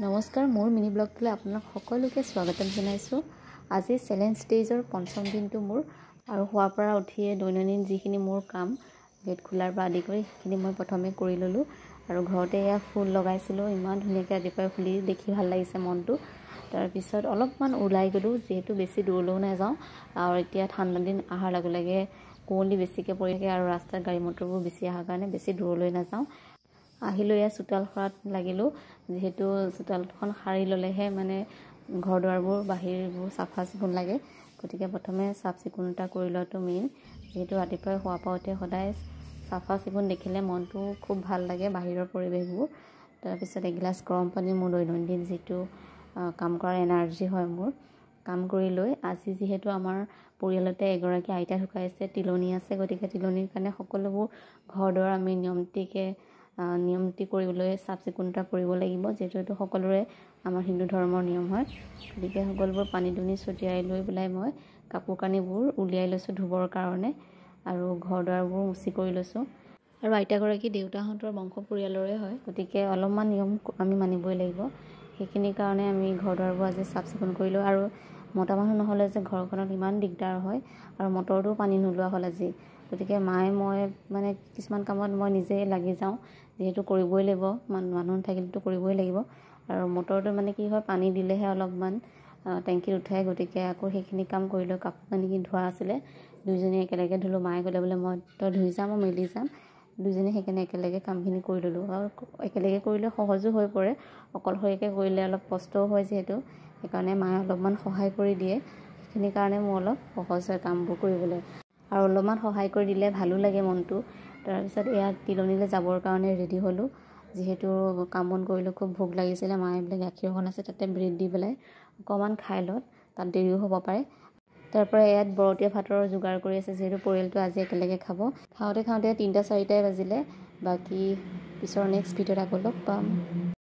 নমস্কাৰ, মোৰ মিনি ব্লগটোলৈ আপোনালোক সকলোকে স্বাগতম জনাইছোঁ। আজি চেলেঞ্জ ডেইজৰ পঞ্চম দিনটো মোৰ আৰু শোৱাৰ পৰা উঠিয়ে দৈনন্দিন যিখিনি মোৰ কাম, গেট খোলাৰ পৰা আদি কৰি সেইখিনি মই প্ৰথমে কৰি ল'লোঁ। আৰু ঘৰতে এয়া ফুল লগাইছিলোঁ, ইমান ধুনীয়াকৈ ৰাতিপুৱাই ফুলি দেখি ভাল লাগিছে মনটো। তাৰপিছত অলপমান ওলাই গ'লোঁ, যিহেতু বেছি দূৰলৈও নাযাওঁ আৰু এতিয়া ঠাণ্ডা দিন অহাৰ লগে লগে কুঁৱলী বেছিকৈ পৰি থাকে আৰু ৰাস্তাত গাড়ী মটৰবোৰ বেছি অহাৰ কাৰণে বেছি দূৰলৈ নাযাওঁ। আহিলোঁ, এয়া চোতাল সৰাত লাগিলোঁ, যিহেতু চোতালখন সাৰি ল'লেহে মানে ঘৰ দুৱাৰবোৰ বাহিৰবোৰ চাফা চিকুণ লাগে। গতিকে প্ৰথমে চাফ চিকুণতা কৰি লোৱাটো মেইন, যিহেতু ৰাতিপুৱাই শোৱাৰ পৰা উঠি সদায় চাফা চিকুণ দেখিলে মনটো খুব ভাল লাগে বাহিৰৰ পৰিৱেশবোৰ। তাৰপিছত এগিলাচ গৰম পানী মোৰ দৈনন্দিন যিটো কাম কৰাৰ এনাৰ্জি হয় মোৰ, কাম কৰি লৈ। আজি যিহেতু আমাৰ পৰিয়ালতে এগৰাকী আইতা ঢুকাইছে, তিলনি আছে, গতিকে তিলনিৰ কাৰণে সকলোবোৰ ঘৰ দুৱাৰ আমি নিয়ম নীতি কৰিবলৈ চাফ চিকুণতা কৰিব লাগিব, যিহেতু এইটো সকলোৰে আমাৰ হিন্দু ধৰ্মৰ নিয়ম হয়। গতিকে সকলোবোৰ পানী দুনি ছটিয়াই লৈ পেলাই মই কাপোৰ কানিবোৰ উলিয়াই লৈছোঁ ধুবৰ কাৰণে আৰু ঘৰ দুৱাৰবোৰ মুচি কৰি লৈছোঁ। আৰু আইতাগৰাকী দেউতাহঁতৰ বংশ পৰিয়ালৰে হয়, গতিকে অলপমান নিয়ম আমি মানিবই লাগিব। সেইখিনিৰ কাৰণে আমি ঘৰ দুৱাৰবোৰ আজি চাফ চিকুণ কৰিলোঁ। আৰু মতা মানুহ নহ'লে যে ঘৰখনত ইমান দিগদাৰ হয় আৰু মটৰটোও পানী নোলোৱা হ'ল আজি, গতিকে মায়ে মই মানে কিছুমান কামত মই নিজেই লাগি যাওঁ, যিহেতু কৰিবই লাগিব, মানুহ নাথাকিলেতো কৰিবই লাগিব। আৰু মটৰটো মানে কি হয়, পানী দিলেহে অলপমান টেংকিত উঠে, গতিকে আকৌ সেইখিনি কাম কৰি লৈ কাপোৰ কানি ধোৱা আছিলে, দুইজনীয়ে একেলগে ধুলোঁ। মায়ে ক'লে বোলে মই তই ধুই যাম, মই মেলি যাম, দুইজনীয়ে সেইকাৰণে একেলগে কামখিনি কৰি ল'লোঁ। আৰু একেলগে কৰিলে সহজো হৈ পৰে, অকলশৰীয়াকৈ কৰিলে অলপ কষ্টও হয় যিহেতু, সেইকাৰণে মায়ে অলপমান সহায় কৰি দিয়ে, সেইখিনিৰ কাৰণে মোৰ অলপ সহজ হয় কামবোৰ কৰিবলৈ আৰু অলপমান সহায় কৰি দিলে ভালো লাগে মনটো। তাৰপিছত এয়া তিলনিলৈ যাবৰ কাৰণে ৰেডি হ'লোঁ, যিহেতু কাম বন কৰিলোঁ, খুব ভোক লাগিছিলে। মায়ে বোলে গাখীৰ অকণ আছে তাতে ব্ৰেড দি পেলাই অকণমান খাই ল, তাত দেৰিও হ'ব পাৰে। তাৰপৰা ইয়াত বৰতীয়া ভাতৰ যোগাৰ কৰি আছে, যিহেতু পৰিয়ালটো আজি একেলগে খাব। খাওঁতে খাওঁতে 3টা 4টাই বাজিলে। বাকী পিছৰ নেক্সট ভিডিঅ'ত আকৌ লগ পাম।